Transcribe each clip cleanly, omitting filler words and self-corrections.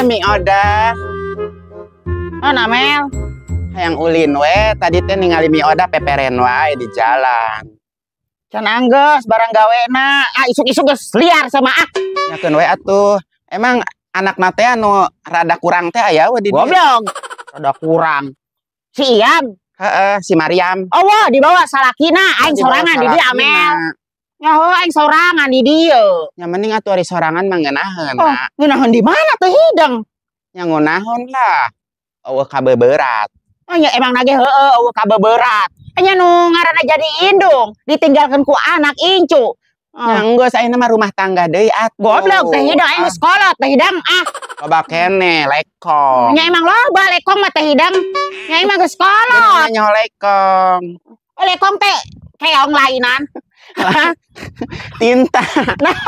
Mi Oda. Oh, Namel. Hayang ulin we, tadi teh ningali Mi Oda peperen wae di jalan. Can anggeus barang gawena. Ah, isuk-isuk geus liar sama ah. Nyakeun we atuh. Emang anakna teh anu rada kurang teh aya we di dieu? Goblok. Rada kurang. Si Ian. Heeh, si Mariam. Oh, wah, dibawa salakina aing sorangan di dieu Amel. Nyaho aing sorangan di dieu. Nya mending atuh ari sorangan mah ngeunaheun. Oh, ngeunaheun di mana teh hideng? Nya ngeunaheun lah. Eueuh kabeberat. Oh nya emang nage heueuh eueuh kabeberat. Nya nu ngaranna jadi indung, ditinggalkeun ku anak incu. Nya enggeus ayeuna mah rumah tangga deui atuh. Goblok teh hidang aing geus kolot teh hidang ah. Loba kene lekong. Nya emang loba lekong mah teh hidang. Nya emang geus kolot. Nya lekong. Oh, lekong teh keong lainan. Tinta.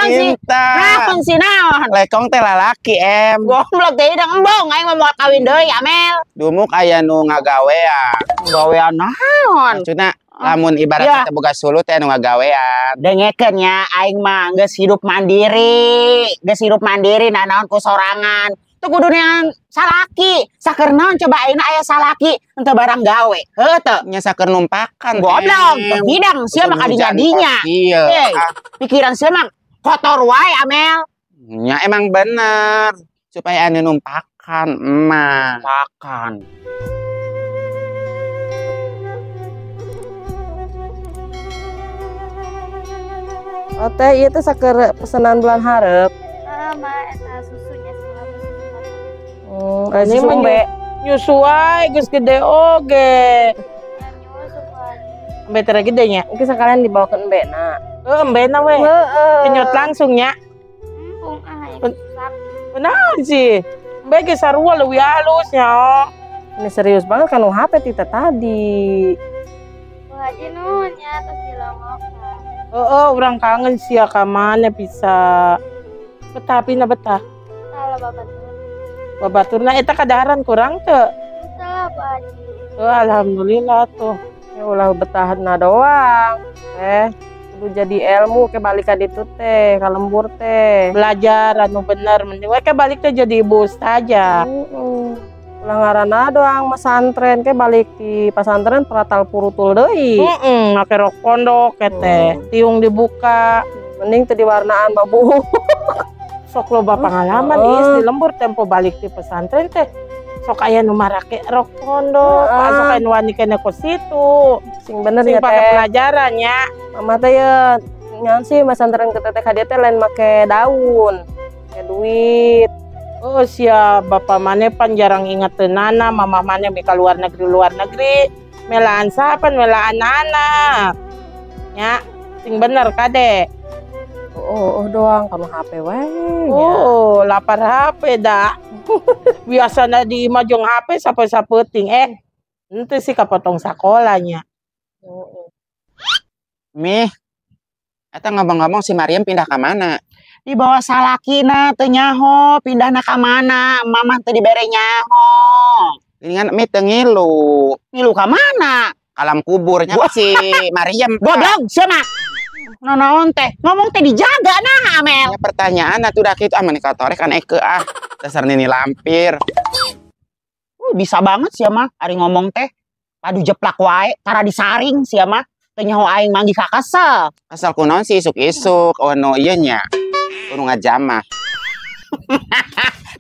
Tinta. Naon sih naon? Lekong teh lalaki em. Goblok teh hidang embung aing mah moal kawin deui Amel. Dumuk aya nu ngagawean. Ngagawean naon? Maksudna lamun ibarat ya. Teh boga suluh teh anu ngagawean. Dengekeun nya aing mah geus hidup mandiri, geus hidup mandiri nanaon ku sorangan. Teu kudu neangan salaki. Saker naon coba ayeuna aya salaki henteu barang gawe. Heuh teu. Nya saker numpakan. Goblok, hidang sia mah kadinya-dinya. Iya. Pikiran sia mah kotor wae Amel. Nya emang bener supaya anu numpakan emak. Numpakan. Oh teh, ieu teh saker pesanan bulan hareup. Heeh, mah eta susunya segala susu. Ini mah nyusu wae geus gede oge. Embe teh gede nya. Engke sekalian dibawa ke embe na. Heuh, embe na we. Heeh. Kenyot langsung nya. Empung ah hayang susu sapi. Kunaon sih? Embe ge sarua leuwih halus nya. Ini serius banget kan HP tita tadi. Bu Haji nuhun nya tos dilongokan. Heeh, urang kangen sia ka mana bisa. Betah pina betah. Betah lah babatur. Babaturna eta kadaharan kurang teu? Betah lah Bu Haji. Oh, alhamdulillah tuh. Ya ulah betahna doang. Kudu jadi ilmu ke balikan itu teh, ka lembur teh. Belajar anu bener mending we ke balik teh jadi ibu ustazah. Heeh. Ulah ngaranna doang pesantren ke balik di pesantren pratal purutul deui. Heeh, make rok pondok teh, tiung dibuka. Mending teu diwarnaan mah Bu. Sok loba pengalaman is di lembur tempo balik di pesantren teh. Sok aya nu marake rok pondok, sok aya nu wani kene ku situ. Sing bener sing ya teh. Pakai pelajaran nya. Mama teh ye nyaon sih pesantren ke teteh ka dieu teh lain make daun, make duit. Oh sia bapak mane pan jarang ingeteunana, mama mane mika luar negeri, melaan sapan melaan anak. Nya, sing bener kade. Oh, doang kamu HP we. Oh, lapar HP dah. Biasana di imah jeung HP sape-sapeuting henteu sih kapotong sakolanya. Mih, eta ngomong-ngomong si Mariam pindah ka mana? Dibawa salakina teu nyaho, pindahna ka mana? Mamah teu dibere nyaho. Geuningan mi teu ngilu. Ngilu ka mana? Kalam kuburnya si Mariam. Goblok sia mah. Nanaon teh? Ngomong teh dijaga nah Amel. Ya, pertanyaan atuh dah kitu ah mani katorek kan eke ah. Dasar nini lampir. Bisa banget sia mah ari ngomong teh. Padu jeplak wae, tara disaring sia mah. Teu nyaho aing manggih ka kesel. Kesel kunaon sih isuk-isuk, oh no ieu nya. Kudu ngajamah.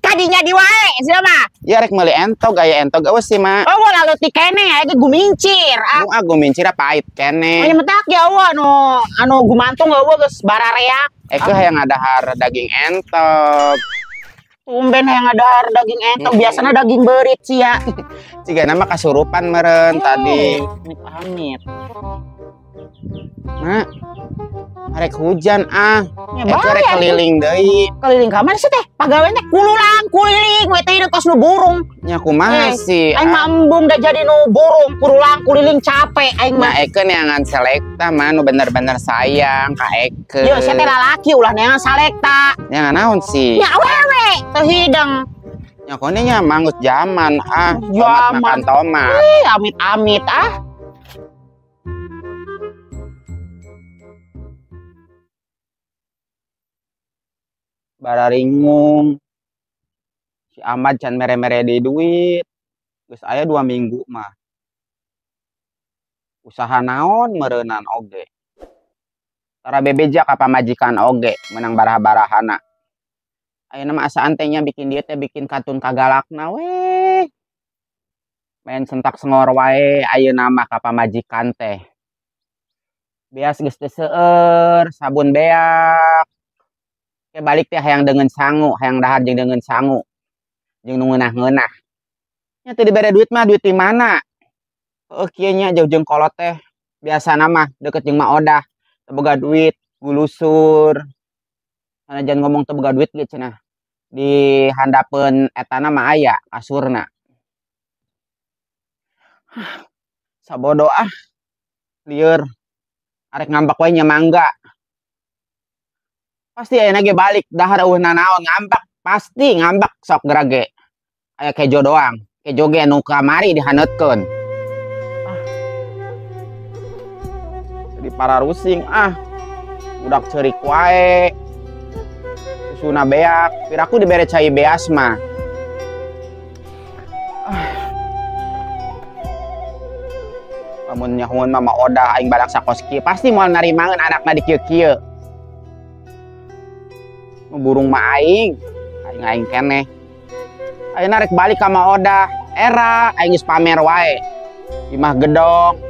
Kadinya di wae sia mah. Ya rek meuli entog aya entog eueuh sih mah. Oh lalu ti kene aya ge gumincir. Ah gumincir pahit kene. Oh nya mentak ya eueuh anu anu gumantung eueuh geus barareak. Eke hayang ngadahar daging entog. Tumben hayang ngadahar daging entog, biasana daging beurit sia. Cigana mah kasurupan meureun tadi. Amit-amit. Mak, arek hujan ah. Ya, Eke rek keliling deui. Keliling ka mana sih teh? Pagawe teh kululang, kuliling we teh kos nu burung. Nya kumaha sih? Aing mah embung da jadi nu burung, kululang, kuliling capek aing mah. Nya Eke neangan selekta mah nu bener-bener sayang ka Eke. Yo sia teh lalaki ulah neangan salekta. Neangan naon sih? Nya awewe teu hideng. Nya kone nya manggut zaman ah. Tomat makan tomat. Ih, amit-amit ah. Bararingung. Si Ahmad can mere-mere di duit. Geus aya 2 minggu mah. Usaha naon meureunan oge. Tara bebeja ka pamajikan oge menang barah-barahana. Ayeuna mah asaan teh nya bikin dieu teh bikin katun kagalakna we. Main sentak sengor wae ayeuna mah ka pamajikan teh. Beas geus teu seueur, sabun beak. Ke balik teh hayang deungeun sangu, hayang dahar jeung deungeun sangu. Jeung nu ngeunah-ngeunah. Nya teu dibere duit mah duit di mana? Heueuh kieu nya jauh jeung kolot teh. Biasana mah deket jeung Mak Odah, teu boga duit, gulusur. Sanajan ngomong teu boga duit ge cenah. Di handapeun etana mah aya kasurna. Sabodo ah. Lieur. Arek ngambek wae nya mangga. Pasti ayeuna ge balik dahar eueuh nanaon ngambek, pasti ngambek sok gerage. Aya kejo doang, kejo ge nu kamari dihaneutkeun. Ah. Jadi para rusing ah. Budak ceurik wae. Susuna beak, piraku dibere cai beas mah. Ah. Lamun nyahoan mah Mak Odah aing balak sakos kieu pasti moal narimangeun anakna di kieu-kieu. Burung mah aing, aing keneh. Ayeuna rek balik ka Mak Odah, era aing geus pamer wae. Imah gedong.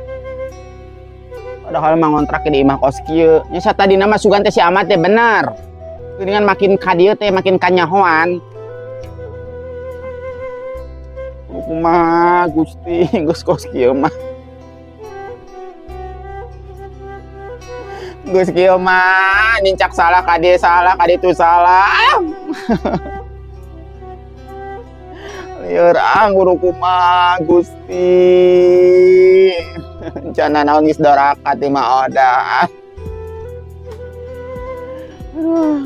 Padahal mah ngontrak di imah kos kieu. Nya satadina mah sugan teh si Ahmad teh bener. Geuningan makin ka dieu teh makin kanyahoan. Kumaha Gusti geus kos kieu mah. Geus kieu mah nincak salah ka dieu salah ka ditu salah. Lieur ah guru kumaha Gusti. Rencana naon geus doraka ti Mak Odah. Aduh.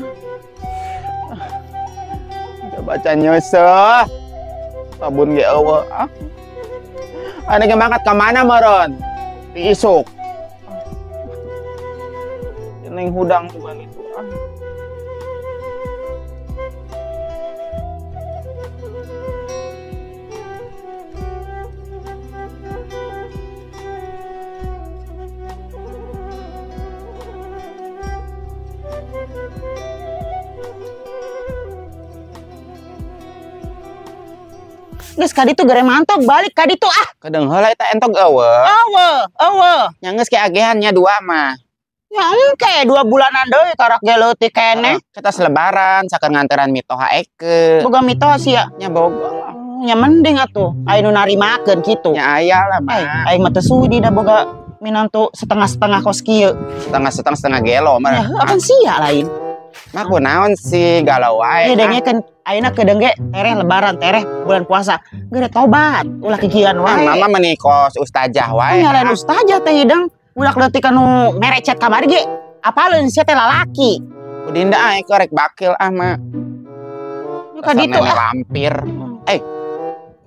Coba can nyeuseuh. Sabun ge eueuh ah. Ane ge mangkat ka mana meureun? Ti isuk. Neng hudang juga gitu ah. Geus ka ditu gere mantog balik ka ditu ah. Kedeung heula eta entog eueuh. Eueuh, eueuh. Nya geus ke agehan nya dua mah. Ya engke 2 bulanan deui karak ge leutik keneh. Kita selebaran saker nganteran mitoha eke. Boga mitoha sia? Nya boga. Nya mending atuh aya nu narimakeun kitu. Nya aya lah mah. Aing mah teu sudi da boga minantu setengah-setengah kos kieu. Setengah-setengah setengah gelo mah. Ya heuh apan sia lain. Mah kunaon sih galau wae. Ieu dengekeun ayeuna kedeung ge tereh lebaran tereh bulan puasa. Geura tobat ulah kikieuan wae. Mama meuni kos ustazah wae. Nya lain ustazah teh hideng. Budak leutik anu merecet kamari ge apaleun sia teh lalaki. Udinda ah eke rek bakil ah mah. Nu ka ditu ah. Lampir.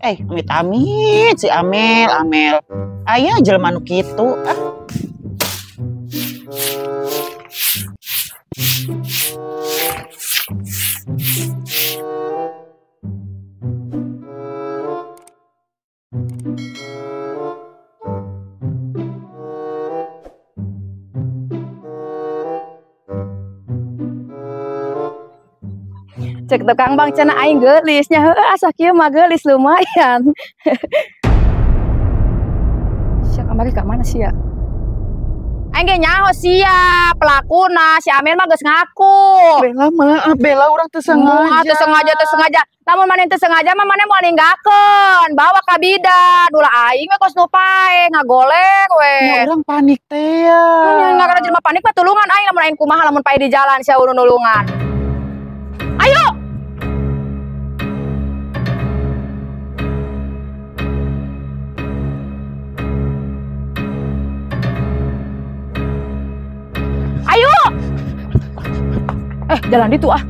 Amit-amit si Amel, Amel. Aya jelema nu kitu ah. Cek tukang bang cenah aing geulis nya heueuh asa kieu mah geulis lumayan. Sia kamari ka mana sia? Aing ge nyaho sia pelakuna si Amel mah geus ngaku. Bella maaf Bella urang teu sengaja. Teu sengaja teu sengaja. Lamun maneh teu sengaja mah maneh moal ninggakeun. Bawa ka bidan. Ulah aing we kos nu pae ngagolek we. Nya urang panik teh ya. Nya ngaran jelema panik mah tulungan aing lamun aing kumaha lamun pae di jalan sia nulungan. Ayo. Ayo. Jalan itu ah.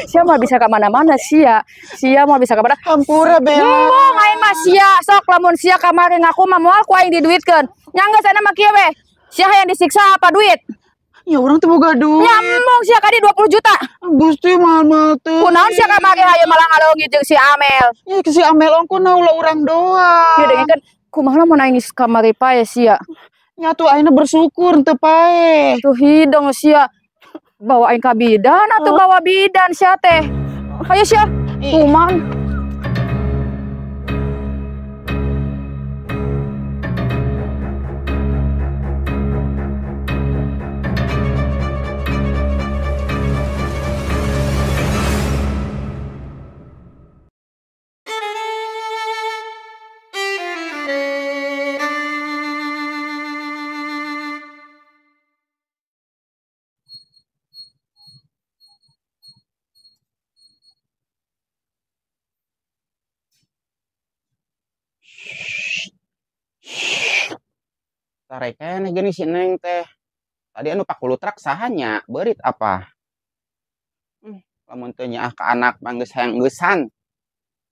Sia mah bisa ka mana-mana sia. Sia mah bisa ka mana. Hampura Bella. Embung aing mah sia. Sok lamun sia kamari ngaku mah moal ku aing diduitkeun. Nya geus ayeuna mah kieu we. Sia hayang disiksa apa duit? Ya urang teu boga duit. Nya embung sia kadi 20 juta. Gusti mahal-mahal teuing. Kunaon sia kamari hayu malah ngaleungit jeung si Amel. Ya si Amel ongko ulah urang doang. Ya dengekeun kumaha lamun aing geus kamari pae sia. Nya tuh ayeuna bersyukur teu pae. Tuh hidung sia. Bawa aing ka bidan atuh bawa bidan sia teh. Hayu sia. Kuman. Tarik keneh gini si Neng teh. Tadi anu pakulutrak sahanya, beurit apa? Lamun teu nyaah ka anak mah geus hayang geusan.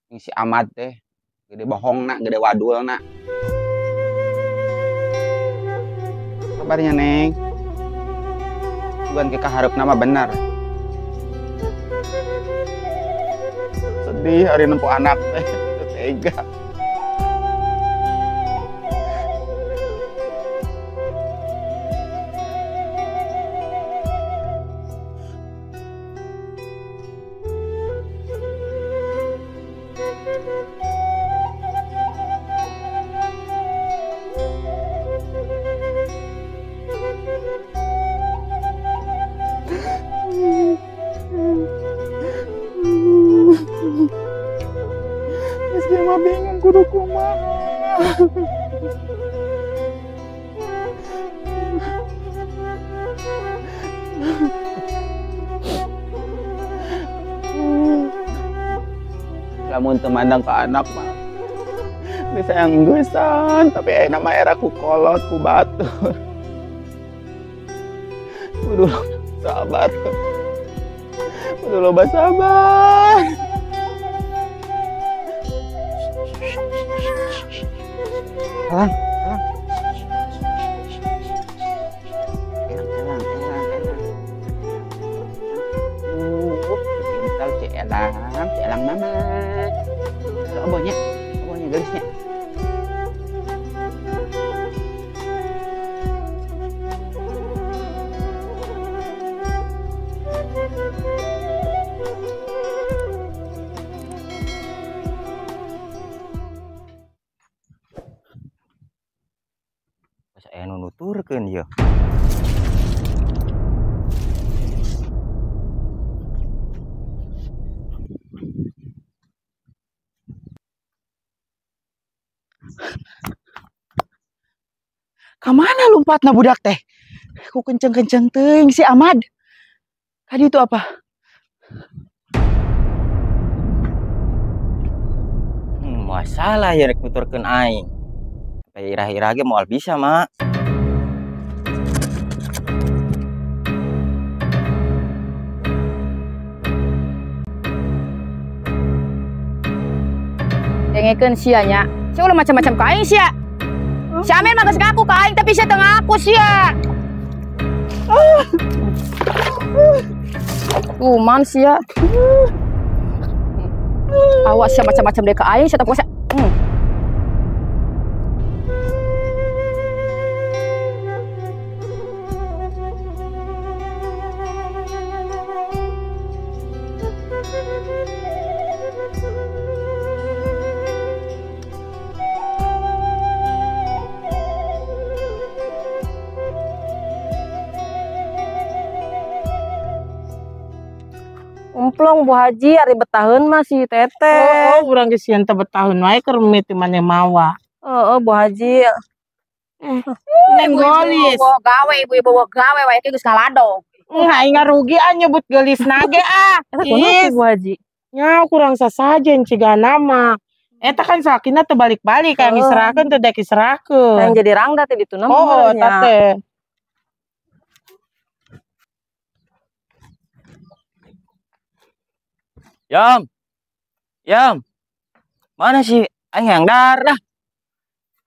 Jeung si Ahmad teh gede bohongna, gede wadulna. Kabarnya Neng. Bukan ke kahareupna mah bener. Sedih hari nempo anak teh, teu tega. Bingung kudu kumaha. Lamun teu mandang ka anak mah bisa yang geusan, tapi ayeuna mah era ku kolot ku batur. Kudu sabar. Kudu loba sabar. Elang, elang. Elang, elang, elang, elang. Pintar Cik Elang, Cik Elang mama. Obonya, obonya gelisnya. Nuturkeun ieu. Kamana lompatna budak teh? Ku kenceng-kenceng teuing si Ahmad. Tadi itu apa? Masalah ya rek nuturkeun aing. Sampai irah-irah ge moal bisa, Mak. Dengekeun sia nya. Sia ulah macam-macam ka aing sia. Si Amel mah geus ngaku ka aing tapi sia teu ngaku sia. Kuman sia. Awas sia macam-macam deh ka aing sia teu sia. Emplong Bu Haji ari betaheun mah si Teteh. Oh, urang geus sieun teh betaheun wae keur mimiti maneh mawa. Heeh, Bu Haji. Neng gelis. Gawe ibu-ibu gawe wae geus ngaladog. Aing ngarugi ah nyebut gelis nage ah. Eta kunaon Bu Haji? Nya kurang sasajen cigana mah. Eta kan salakina teu balik-balik kayak ngiserakeun teu dek iserakeun. Yang jadi rangda teh dituna mah. Oh, eta teh. Yam. Yam. Mana sih aing yang darah?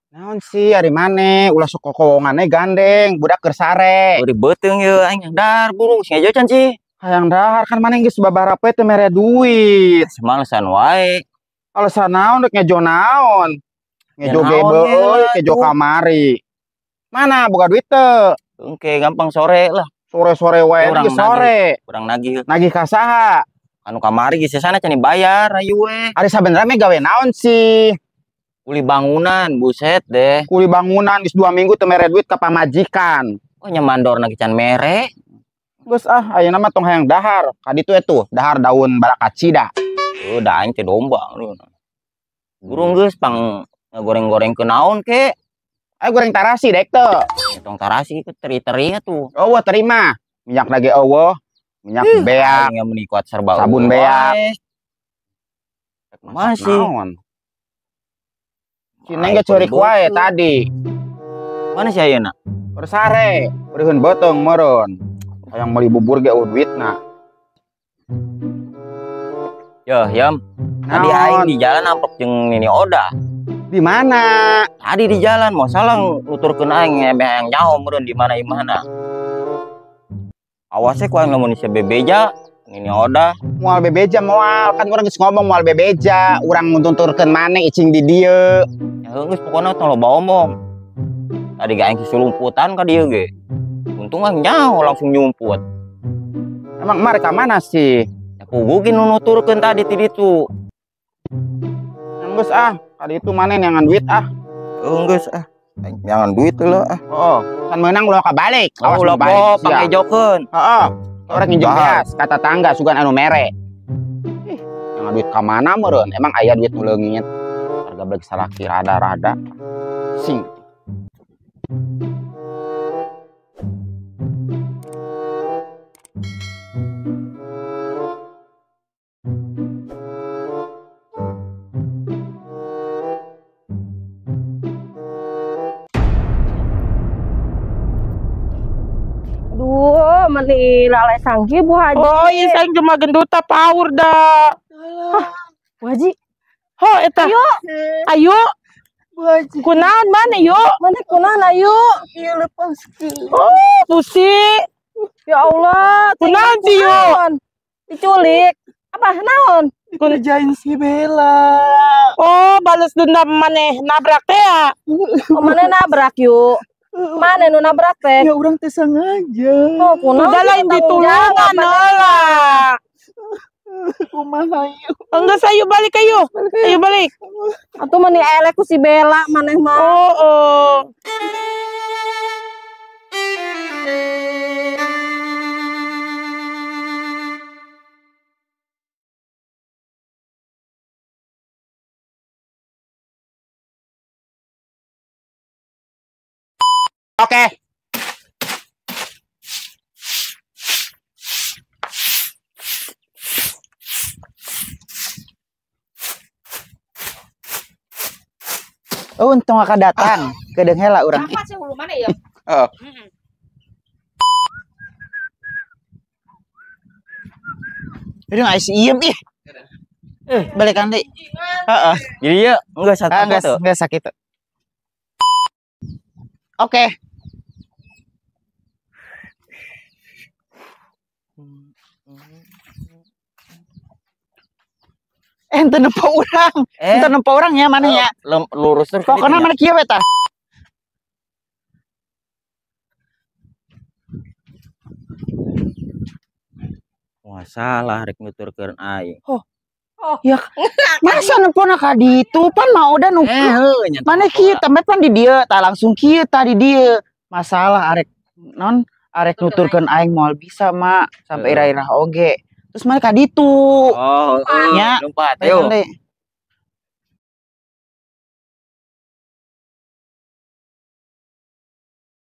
Naon sih ari maneh ulah sok kokowongane gandeng budak keur sare. Beureum beuteung ye aing yang dar buru sing ngejo can sih. Hayang dahar kan maneh geus babaraha poe teu mere duit. Semalesan wae. Alasan naon rek ngejo naon? Ngejo gebe euy, ngejo kamari. Mana boga duit teu? Engke gampang sore lah. Sore-sore wae geus sore. Urang nagih. Nagih ka saha? Anu kamari geus sana can dibayar ayu we. Ari sabenerna mah gawe naon sih? Kuli bangunan, buset deh. Kuli bangunan geus 2 minggu teu mere duit ka pamajikan. Oh nya mandor nagih can mere. Geus ah, ayeuna mah tong hayang dahar. Ka ditu atuh, dahar daun barakacida. Oh, da aing teh domba. Burung geus pang ngagoreng-goreng ke naon ke? Ayo goreng tarasi dek teu. Tong tarasi ke teri-teri atuh. Eueuh terima. Minyak lagi eueuh. Minyak beak. Aing meni kuat serba sabun beak. Masih. Naon? Si Neng ge ceurik wae tadi. Mana si ayeuna? Keur sare, beureun beuteung meureun. Hayang meuli bubur ge eueuh duitna. Yo, Yam. Tadi aing di jalan nampak jeung Nini Oda. Di mana? Tadi di jalan mau salah nuturkeun aing emeh hayang nyaho meureun di mana imahna. Awasnya ku aing lamun sia bebeja Nini Oda. Moal bebeja moal, kan urang geus ngomong moal bebeja, urang nuturkeun maneh icing di dieu. Ya geus pokona tong loba omong. Tadi ge aing kisulumputan ka dieu ge. Untung aing nyaho langsung nyumput. Emang emak rek ka mana sih? Ya kugu ge nu nuturkeun tadi ti ditu. Geus ah, tadi itu maneh neangan duit ah. Geus ah. Neangan duit lah ah. Heeh, can meunang ulah kabalik. Awas ulah balik pangejokeun. Heeh. Orang nginjem beas ka tatangga sugan anu mere. Ih, neangan duit ka mana meureun? Emang aya duit nu leungit. Harga balik salaki rada-rada. Sing. Aduh, meni lalai sangki Bu Haji. Oh iya, saya cuma genduta power dah. Hah, Bu Haji. Ho, eta. Ayo. Ayo. Bu Haji. Kunaon mana yuk? Mana kunaon ayo? Iya lepaskeun. Oh, pusi. Ya Allah, kunaon sih yuk? Diculik. Apa naon? Dikerjain si Bella. Oh, balas dendam maneh nabrak teh ya? Oh, maneh nabrak yuk. Mana nu nabrak teh? Ya urang teh sengaja. Oh, kunaon udah lain ditulungan lah. Kumaha yuk? Enggak sayu balik ayo. Ayo balik. Atuh meni elek ku si Bella maneh mah. Oh, oh. Oke. Oh, untung akan datang. Kedeung heula urang. Apa sih hulu mana ya? Heeh. Aduh, ais iem ih. Balikan deui. Heeh. Jadi ya enggak sakit. Enggak sakit. Oke. Ente nempo urang. Ente nempo urang ya mana ya? Lurus terus. Pokoknya mana kieu we tah. Wah, salah rek nuturkeun aing. Oh. Oh, ya. Masa nempona ka ditu pan mah udah nu. Mana kieu temet pan di dieu, tah langsung kieu tah di dieu. Masalah arek non arek nuturkeun aing moal bisa, Mak, sampai ira-ira oge. Terus mana ka ditu. Oh, nya. Lompat, ayo.